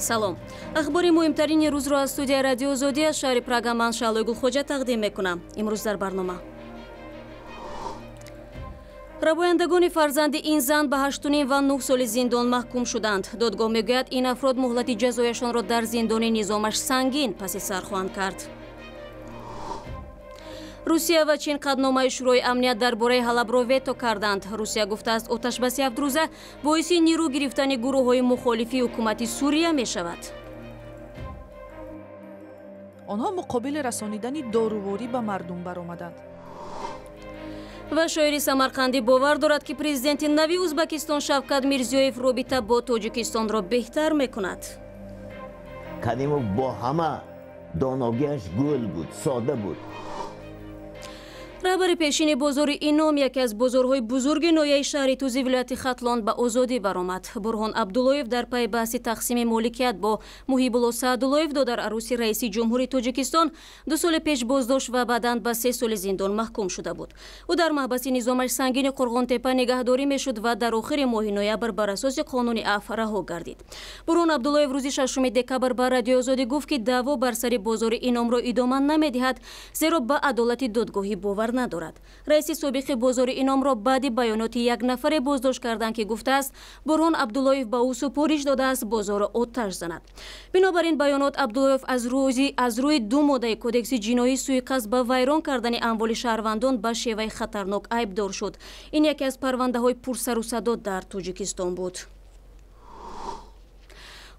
Салом. Ахбори муҳимтарини рӯзро аз студияи Радио Озодӣ аз шаҳри Прага ман Шаълои Гулхоҷа тақдим мекунам. Имрӯз дар барнома. Рабояндагони фарзанди ин зан ба 8,5 ва 9 соли зиндон маҳкум шуданд. Додгоҳ мегӯяд, ин афрод муҳлати ҷазояшонро дар зиндони низомаш сангин паси сар хоҳанд кард. Русия ва Чин қатъномаи Шӯрои амният дар бораи Ҳалабро вето карданд. Русия гуфтааст, оташбаси ҳафтрӯза боиси нирӯ гирифтани гурӯҳҳои мухолифи ҳукумати Сурия мешавад. Онҳо муқобили расонидани доруворӣ ба мардум баромаданд. Ва шоири самарқандӣ бовар дорад, ки президенти нави Узбакистон Шавкат Мирзиёев робита бо Тоҷикистонро беҳтар мекунад. Каримов бо ҳама доногиаш гул буд, сода буд. Раҳбари пешини бозори Ином, яке аз бозорҳои бузурги ноҳияи шаҳри Тузи вилояти Хатлон, ба озодӣ баромад. Бурҳон Абдуллоев дар пайи баҳси тақсими моликият бо Муҳибулло Саадуллоев, додар арӯси раиси ҷумҳури Тоҷикистон, 2 соли пеш боздошт ва баъдан ба 3 соли зиндон маҳкум шуда буд. Ӯ дар маҳбаси низомаш сангини Қурғонтепа нигаҳдорӣ мешуд ва дар охири моҳи ноябр бар асоси қонуни афв раҳо гардид. Бурҳон Абдуллоев рӯзи 6 декабр ба Радиои Озодӣ гуфт, ки даъво бар сари бозори Иномро идома намедиҳад, зеро ба адолати додгоҳӣ бовар надорад. Раиси собиқи бозори Иномро баъди баёноти як нафаре боздошт карданд, ки гуфтааст, Бурҳон Абдуллоев ба ӯ супориш додааст бозорро оташ занад. Бинобар ин баёнот Абдуллоев аз рӯи ду моддаи Кодекси ҷиноӣ, суиқасд ба вайрон кардани амволи шаҳрвандон ба шеваи хатарнок, айбдор шуд. Ин яке аз парвандаҳои пурсарусадо дар Тоҷикистон буд.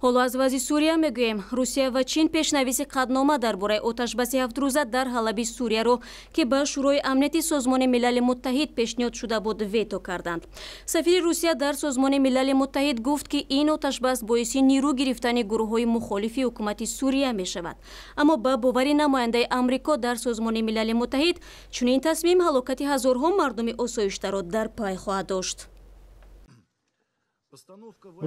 Ҳоло аз вазъи Сурия мегӯем. Русия ва Чин пешнависи қатънома дар бораи оташбаси ҳафтрӯза дар Ҳалаби Сурияро, ки ба Шӯрои амнияти Созмони Милали Муттаҳид пешниҳод шуда буд, вето карданд. Сафири Русия дар Созмони Милали Муттаҳид гуфт, ки ин оташбас боиси нирӯ гирифтани гурӯҳҳои мухолифи ҳукумати Сурия мешавад. Аммо ба бовари намояндаи Амрико дар Созмони Милали Муттаҳид, чунин тасмим ҳалокати ҳазорҳо мардуми осоиштаро дар пай хоҳад дошт.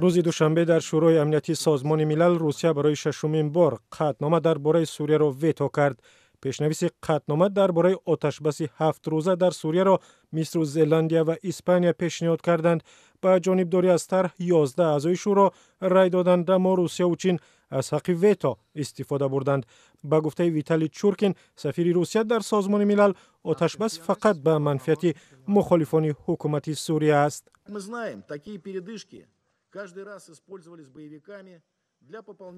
Рӯзи душанбе дар Шӯрои амнияти Созмони Милал Русия барои шашумин бор қатънома дар бораи Сурияро вето кард. Пешнависи қатънома дар бораи оташбаси ҳафтрӯза дар Сурияро Мисру, Зеландия ва Испания пешниҳод карданд. Ба ҷонибдорӣ аз тарҳ 11 аъзои шӯро рай доданд, аммо Русияву Чин аз ҳаққи вето истифода бурданд. Ба гуфтаи Виталий Чуркин, сафири Русия дар Созмони Милал, оташбас фақат ба манфиати мухолифони ҳукумати Сурия аст. Мы знаем, такие передышки каждый раз использовались боевиками.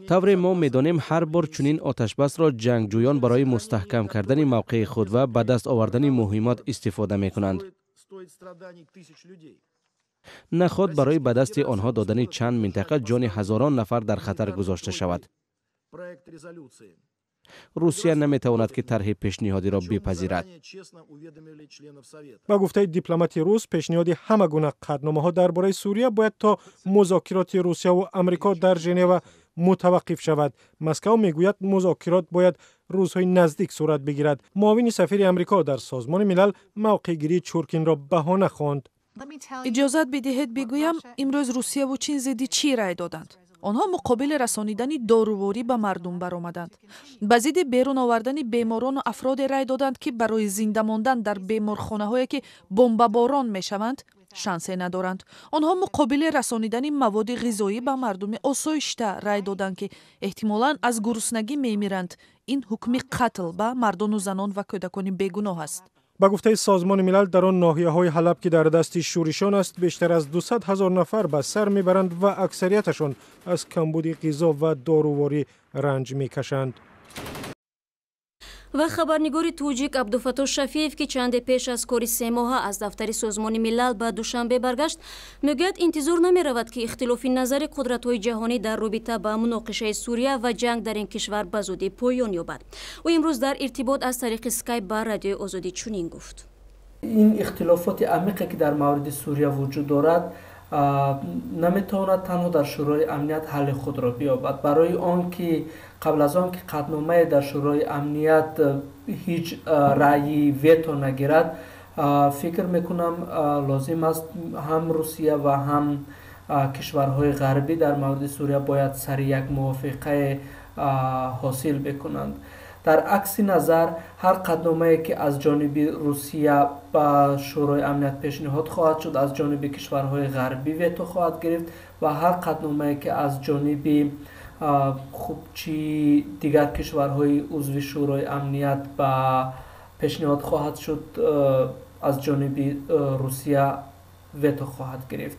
Тавре мо медонем, ҳар бор чунин оташбасро ҷангҷӯён барои мустаҳкам кардани мавқеи худ ва ба даст овардани муҳиммот истифода мекунанд. Наход барои ба дасти онҳо додани чанд минтақа ҷони ҳазорон нафар дар хатар гузошта шавад. Русия наметавонад, ки тарҳи пешниҳодиро бипазирад. Ба гуфтаи дипломати рус, пешниҳоди ҳама гуна қатъномаҳо дар бораи Сурия бояд то музокироти Русияву Амрико дар Женева мутаваққиф шавад. Москав мегӯяд, музокирот бояд рӯзҳои наздик сурат бигирад. Муовини сафири Амрико дар Созмони Милал мавқеъгирии Чуркинро баҳона хонд. Иҷозат бидиҳед бигӯям, имрӯз Русияву Чин зидди чӣ рай доданд. Онҳо муқобили расонидани доруворӣ ба мардум баромаданд, ба зидди берун овардани беморону афроде рай доданд, ки барои зинда мондан дар беморхонаҳое, ки бомбаборон мешаванд, шансе надоранд. Онҳо муқобили расонидани маводи ғизоӣ ба мардуми осоишта рай доданд, ки эҳтимолан аз гуруснагӣ мемиранд. Ин ҳукми қатл ба мардону занон ва кӯдакони бегуноҳ аст. Ба гуфтаи Созмони Милал, дар он ноҳияҳои Ҳалаб, ки дар дасти шӯришон аст, бештар аз 200 ҳазор нафар ба сар мебаранд ва аксарияташон аз камбуди ғизо ва доруворӣ ранҷ мекашанд. Ва хабарнигори тоҷик Абдуфаттоҳ Шафиев, ки чанде пеш аз кори семоҳа аз дафтари Созмони Милал ба Душанбе баргашт, мегӯяд, интизор намеравад, ки ихтилофи назари қудратҳои ҷаҳонӣ дар робита ба муноқишаи Сурия ва ҷанг дар ин кишвар ба зудӣ поён ёбад. Ӯ имрӯз дар иртибот аз тариқи Скайп ба Радиои Озодӣ чунин гуфт. Ин ихтилофоти амиқе, ки дар мавриди Сурия вуҷуд дорад, наметавонад танҳо дар Шӯрои амният ҳалли худро биёбад, барои он ки қабл аз он ки қатъномае дар Шӯрои амният ҳеҷ раъйи вето нагирад, фикр мекунам, лозим аст ҳам Русия ва ҳам кишварҳои ғарбӣ дар мавриди Сурия бояд сари як мувофиқае ҳосил бикунанд. Дар акси назар, ҳар қатъномае, ки аз ҷониби Русия ба Шӯрои амният пешниҳод хоҳад шуд, аз ҷониби кишварҳои ғарбӣ вето хоҳад гирифт ва ҳар қатъномае, ки аз ҷониби Хуб, чӣ дигар кишварҳои узви Шӯрои Амният ба пешниҳод хоҳад шуд, аз ҷониби Русия вето хоҳад гирифт.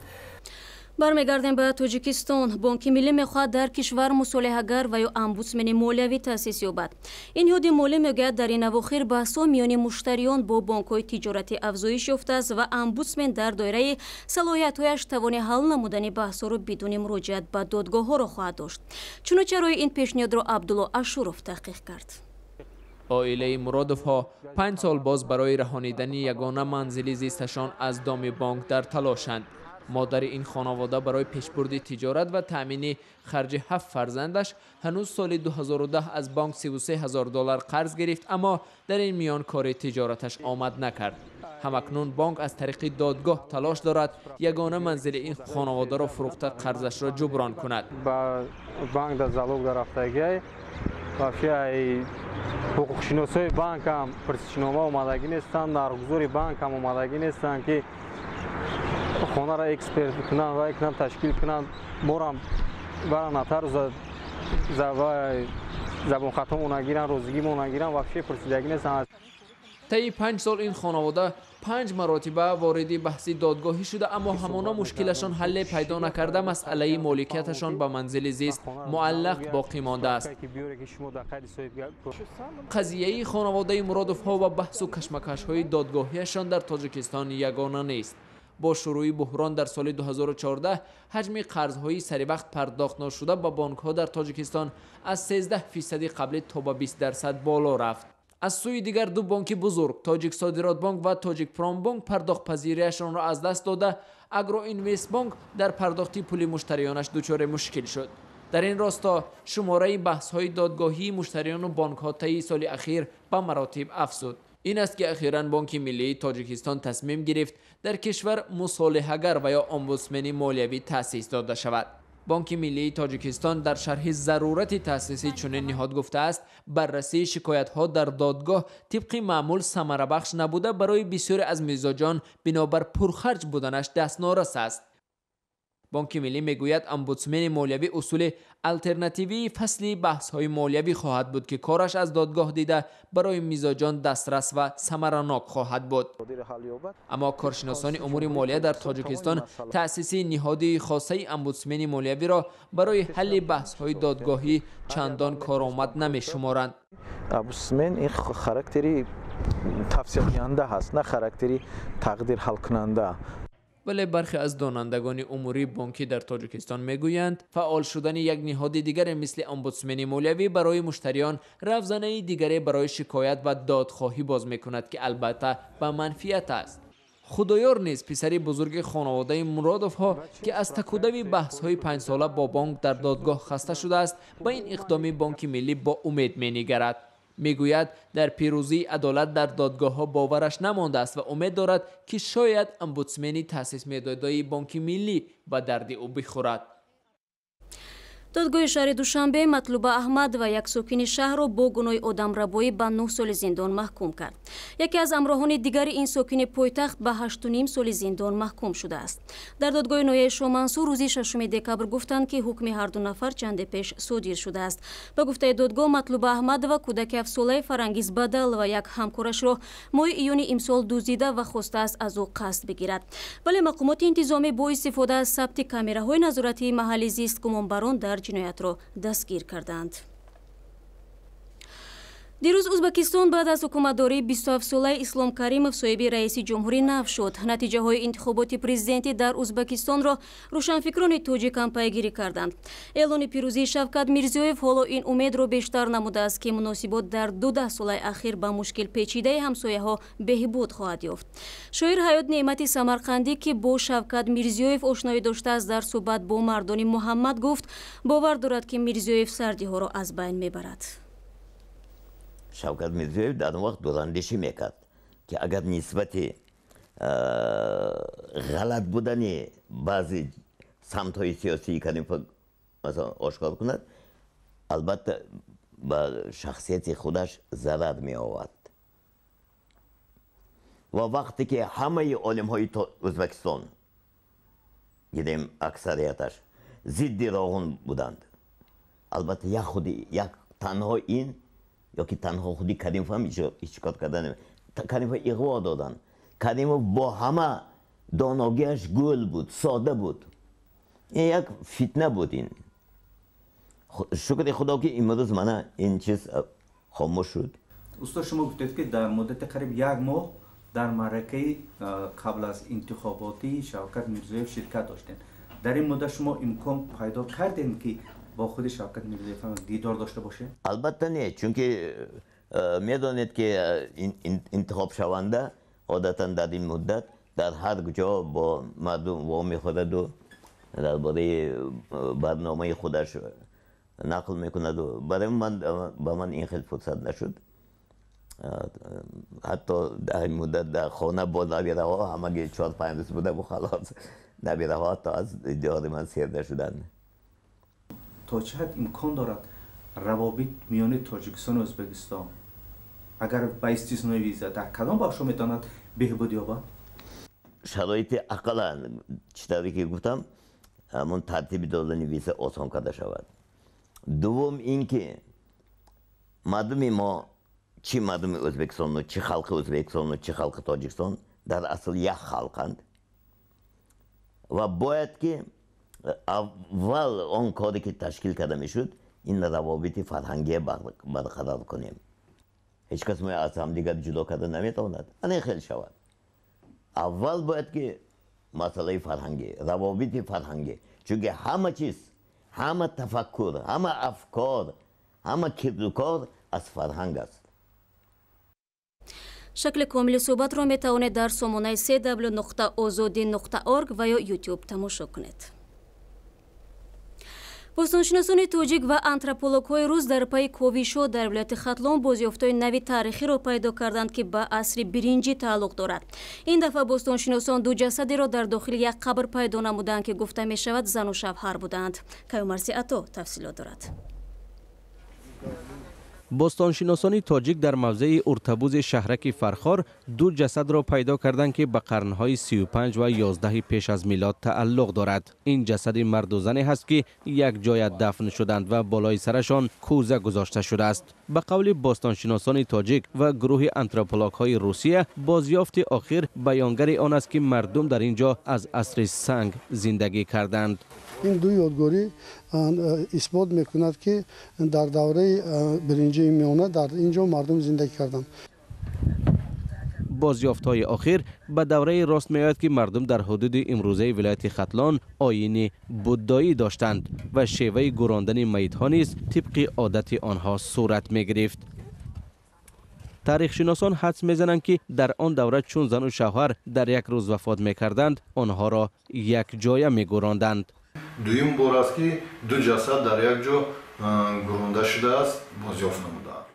Бармегардем ба Тоҷикистон. Бонки Миллӣ мехоҳад дар кишвар мусолиҳагар ва ё омбудсмени молиявӣ таъсис ёбад. Ин ниҳоди молӣ мегӯяд, дар ин авохир баҳсҳо миёни муштариён бо бонкҳои тиҷоратӣ афзоиш ёфтааст ва омбудсмен дар доираи салоҳиятҳояш тавони ҳал намудани баҳсҳоро бидуни муроҷиат ба додгоҳҳоро хоҳад дошт. Чуну чарои ин пешниҳодро Абдулло Ашуров таҳқиқ кард. Оилаи Муродовҳо 5 сол боз барои раҳонидани ягона манзили зисташон аз доми бонк дар талошанд. Модари ин хонавода барои пешбурди тиҷорат ва таъмини харҷи ҳафт фарзандаш ҳанӯз соли 2010 аз бонк 33 ҳазор доллар қарз гирифт, аммо дар ин миён кори тиҷораташ омад накард. Ҳамакнун бонк аз тариқи додгоҳ талош дорад ягона манзили ин хонаводаро фурӯхта, қарзашро ҷуброн кунад. Ба банк дар залог дарафтагиай, вообще ай ҳуқуқшиносои банкам пурсишнома омадагӣ нестанд, нархгузори банкам омадагӣ нестанд, ки хонаро эксперт кунанд, вай кунанд, ташкил кунанд. Морам баран нотариус забонхатомон нагиранд, розигимон нагиранд, вообще пурсидагӣ нестанд. Таи 5 сол ин хонавода панҷ маротиба вориди баҳси додгоҳӣ шуда, аммо ҳамона мушкилашон ҳалле пайдо накарда, масъалаи моликияташон ба манзили зист муаллақ боқӣ мондааст. Қазияи хонаводаи Муродовҳо ва баҳсу кашмакашҳои додгоҳиашон дар Тоҷикистон ягона нест. Бо шурӯи буҳрон дар соли 2014 ҳаҷми қарзҳои саривақт пардохтношуда ба бонкҳо дар Тоҷикистон аз 13 фисади қаблӣ то ба 20% боло рафт. Аз сӯи дигар, ду бонки бузург, Тоҷиксодиротбонк ва Тоҷикпромбонк, пардохтпазириашонро аз даст дода, Агроинвестбонк дар пардохти пули муштариёнаш дучори мушкил шуд. Дар ин росто шумораи баҳсҳои додгоҳии муштариёну бонкҳо таи соли ахир ба маротиб афзуд. Ин аст, ки ахиран Бонки Миллии Тоҷикистон тасмим гирифт, дар кишвар мусолиҳагар ва ё омбудсмени молиявӣ таъсис дода шавад. Бонки Миллии Тоҷикистон дар шарҳи зарурати таъсиси чунин ниҳод гуфтааст, баррасии шикоятҳо дар додгоҳ тибқи маъмул самарабахш набуда, барои бисёре аз мизоҷон бинобар пурхарҷ буданаш дастнорас аст. Бонки Миллӣ мегӯяд, омбудсмени молиявӣ усули алтернативии фасли баҳсҳои молиявӣ хоҳад буд, ки кораш аз додгоҳ дида барои мизоҷон дастрас ва самаранок хоҳад буд. Аммо коршиносони умури молия дар Тоҷикистон таъсиси ниҳоди хосаи омбудсмени молиявиро барои ҳалли баҳсҳои додгоҳӣ чандон коромад намешуморанд. Омбудсмен ин характери тавсиядиҳанда ҳаст, на характери тақдир ҳалкунанда. Вале бархе аз донандагони умури бонкӣ дар Тоҷикистон мегӯянд, фаъол шудани як ниҳоди дигаре мисли омбудсмени молиявӣ барои муштариён равзанаи дигаре барои шикоят ва додхоҳӣ боз мекунад, ки албатта ба манфиат аст. Худоёр низ, писари бузурги хонаводаи Муродовҳо, ки аз такудави баҳсҳои панҷсола бо бонк дар додгоҳ хаста шудааст, ба ин иқдоми Бонки Миллӣ бо умед менигарад. Мегӯяд, дар пирӯзии адолат дар додгоҳҳо бовараш намондааст ва умед дорад, ки шояд омбудсмени таъсис медодаи Бонки Миллӣ ба дарди ӯ бихӯрад. Додгоҳи шаҳри Душанбе Матлуба Аҳмадова, як сокини шаҳрро, бо гуноҳи одамрабоӣ ба 9 соли зиндон маҳкум кард. Яке аз ҳамроҳони дигари ин сокини пойтахт ба 8,5 соли зиндон маҳкум шудааст. Дар додгоҳи ноҳияи Шомансур рӯзи 6 декабр гуфтанд, ки ҳукми ҳарду нафар чанде пеш содир шудааст. Ба гуфтаи додгоҳ, Матлуба Аҳмадова кӯдаки ҳафтсолаи Фарангиз Бадалова, як ҳамкорашро, моҳи июни имсол дуздида ва хостааст аз ӯ қасд бигирад. Вале мақомоти интизомӣ бо истифода аз сабти камераҳои назоратии маҳалли зист гумонбарон дар ҷиноятро дастгир карданд. Дирӯз Ӯзбекистон баъд аз ҳукуматдории 27-солаи Ислом Каримов соҳиби раиси ҷумҳури нав шуд. Натиҷаҳои интихоботи президентӣ дар Ӯзбекистонро рӯшанфикрони тоҷик ҳам пайгирӣ карданд. Эълони пирӯзии Шавкат Мирзиёев ҳоло ин умедро бештар намудааст, ки муносибот дар ду даҳсолаи ахир ба мушкил печидаи ҳамсояҳо беҳбуд хоҳад ёфт. Шоир Ҳаёт Неъмати Самарқандӣ, ки бо Шавкат Мирзиёев ошноӣ доштааст, дар суҳбат бо Мардони Муҳаммад гуфт, бовар дорад, ки Мирзиёев сардиҳоро аз байн мебарад. Шавкат Мирзиёев дар он вақт дурандешӣ мекард, ки агар нисбати ғалат будани баъзе самтҳои сиёсии Каримов, масалан, ошкор кунад, албатта ба шахсияти худаш зарар меовард. Ва вақте ки ҳамаи олимҳои Ӯзбекистон, гирем, аксарияташ зидди Роғун буданд. Албатта, як худи як танҳо ин ё ки танҳо худи Каримов ҳам ҳеҷ кор карда, Каримов иғво доданд. Каримов бо ҳама доногиаш гул буд, сода буд. Ин як фитна буд. Ин шукри худо, ки имрӯз мана ин чиз хомӯш шуд. Устод, шумо гуфтед, ки дар муддати қариб як моҳ дар маъракаи қабл аз интихоботии Шавкат Мирзиёев ширкат доштед. Дар ин муддат шумо имкон пайдо кардем, ки бо худи Шавкат Мирзиёев дидор дошта бошед? Албатта не, чунки медонед, ки интихобшаванда одатан дар ин муддат дар ҳар ҷо бо мардум вомехӯраду дар бораи барномаи худаш нақл мекунаду барои ман ба ман ин хел фурсат нашуд. Ҳатто дар ин муддат дар хона бо набираҳо ҳамаги 4-5 рӯз будаму халос, набираҳо ҳатто аз диёри ман сер нашуданд. То чӣ ҳад имкон дорад равобит миёни Тоҷикистону Ӯзбекистон, агар ба истиснои виза, дар кадом бахшҳо метавонад беҳбуд ёбад? Шароити ақаллан, чӣ тавре ки гуфтам, ҳамон тартиби додани виза осон карда шавад. Дуввум ин ки мардуми мо, чӣ мардуми Ӯзбекистону, чӣ халқи Ӯзбекистону, чӣ халқи Тоҷикистон, дар асл як халқанд ва бояд ки аввал он коре ки ташкил карда мешуд, ин равобити фарҳангие барқарор кунем. Ҳеҷ кас мо аз ҳамдигар ҷудо карда наметавонад. Ана хел шавад. Аввал бояд ки масъалаи фарҳангӣ, равобити фарҳангӣ, чунки ҳама чиз, ҳама тафаккур, ҳама афкор, ҳама кирдукор аз фарҳанг аст. Шакли комили суҳбатро метавонед дар сомонаи cw.ozodi.org ва ё YouTube тамошо кунед. Бостоншиносони тоҷик ва антропологҳои рус дар пайи ковишҳо дар вилояти Хатлон бозёфтҳои нави таърихиро пайдо карданд, ки ба асри биринҷӣ тааллуқ дорад. Ин дафъа бостоншиносон ду ҷасадеро дар дохили як қабр пайдо намуданд, ки гуфта мешавад, зану шавҳар буданд. Каюмарси Ато тафсилот дорад. Бостоншиносони тоҷик дар мавзеи Уртабузи шаҳраки Фархор ду ҷасадро пайдо карданд, ки ба қарнҳои 35 ва 11 пеш аз милод тааллуқ дорад. Ин ҷасади марду зане ҳаст, ки як ҷоя дафн шуданд ва болои сарашон кӯза гузошта шудааст. Ба қавли бостоншиносони тоҷик ва гурӯҳи антропологҳои Русия, бозёфти охир баёнгари он аст, ки мардум дар ин ҷо аз асри санг зиндагӣ карданд. Ин ду ёдгорӣ исбот мекунад, ки дар давраи биринҷии миёна дар ин ҷо мардум зиндагӣ карданд. Бозёфтҳои охир ба давраи рост меояд, ки мардум дар ҳудуди имрӯзаи вилояти Хатлон оини буддоӣ доштанд ва шеваи гӯрондани маитҳо низ тибқи одати онҳо сурат мегирифт. Таърихшиносон ҳадс мезананд, ки дар он давра, чун зану шавҳар дар як рӯз вафот мекарданд, онҳоро якҷоя мегӯронданд. Дуюм бор аст, ки ду ҷасад дар як ҷо гӯронда шудааст, бозёфт намудаанд.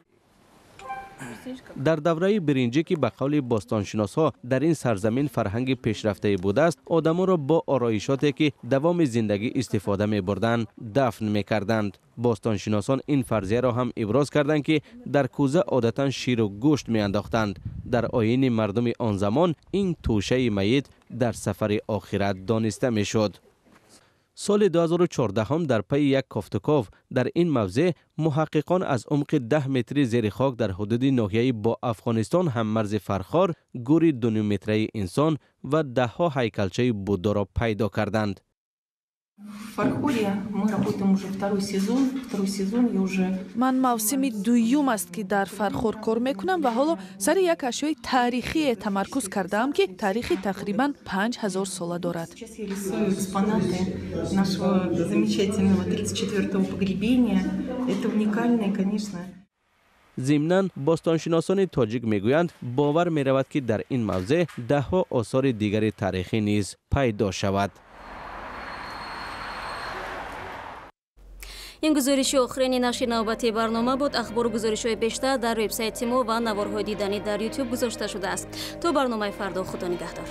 Дар давраи биринҷӣ, ки ба қавли бостоншиносҳо дар ин сарзамин фарҳанги пешрафтае будааст, одамонро бо ороишоте, ки давоми зиндагӣ истифода мебурданд, дафн мекарданд. Бостоншиносон ин фарзияро ҳам иброз карданд, ки дар кӯза одатан ширу гӯшт меандохтанд. Дар оини мардуми он замон ин тӯшаи майит дар сафари охират дониста мешуд. Соли 2014 дар пайи як кофтуков дар ин мавзеъ муҳаққиқон аз умқи 10 метри зери хок дар ҳудуди ноҳияи бо Афғонистон ҳаммарзи Фархор гӯри 2,5 метраи инсон ва даҳҳо ҳайкалчаи Буддоро пайдо карданд. В Фархоре мы работаем уже второй сезон. Второй сезон я уже... Ман мавсими дуюм аст, ки дар Фархор кор мекунам ва ҳоло сари як ашёи таърихие тамаркуз кардаам, ки таърихи тақрибан 5000 сола дорад. Сейчас я рисую экспонаты нашего замечательного 34-го погребения. Это уникальное, конечно. Зимнан, бостоншиносони тоҷик мегӯянд, бовар меравад, ки дар ин мавзеъ даҳҳо осори дигари таърихӣ низ пайдо шавад. Ин гузориши охирини нашри навбатии барнома буд. Ахбору гузоришҳои бештар дар вебсайти мо ва наворҳои диданӣ дар Ютуб гузошта шудааст. То барномаи фардо, худо нигаҳдор.